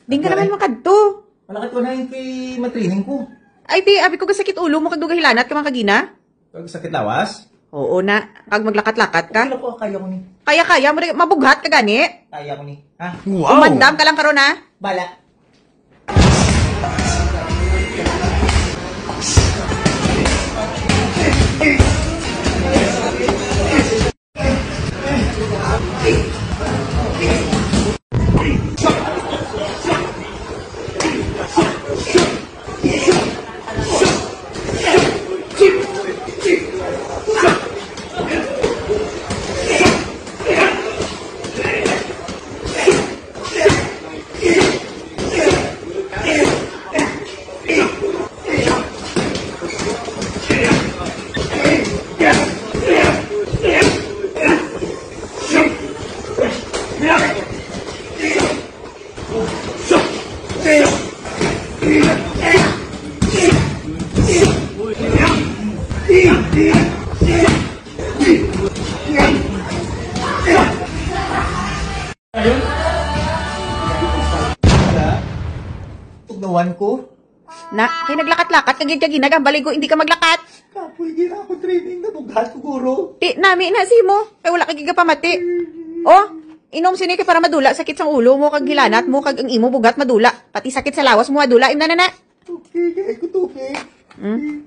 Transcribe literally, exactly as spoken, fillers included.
Di ka naman makadto. Malakat ko na yung kay matraining ko. Ay, ti, abi ko, gasakit ulo mo kag dugahilanat ka man kagina? Kag sakit lawas? Oo na. Kag maglakat-lakat ka? Okay na po, kaya ko ni. Kaya-kaya mo na, mabughat ka gani? Kaya ko ni. Ha? Wow! Umandam ka lang karon, ha? Bala. Tugnawan ko. Na, kay naglakat-lakat ka gid kagina, gambaligo, hindi ka maglakat. Kapoy gid ako training, nabughat ko, guro. Ti, nami na si mo, kay wala ka gid kapamati. Oh, inom sini kay para madula sakit sang ulo mo, kag hilanat mo, kag ang imo bugat madula. Pati sakit sa lawas mo madula, imna na na. Okay, kay ko tubig. Hmm?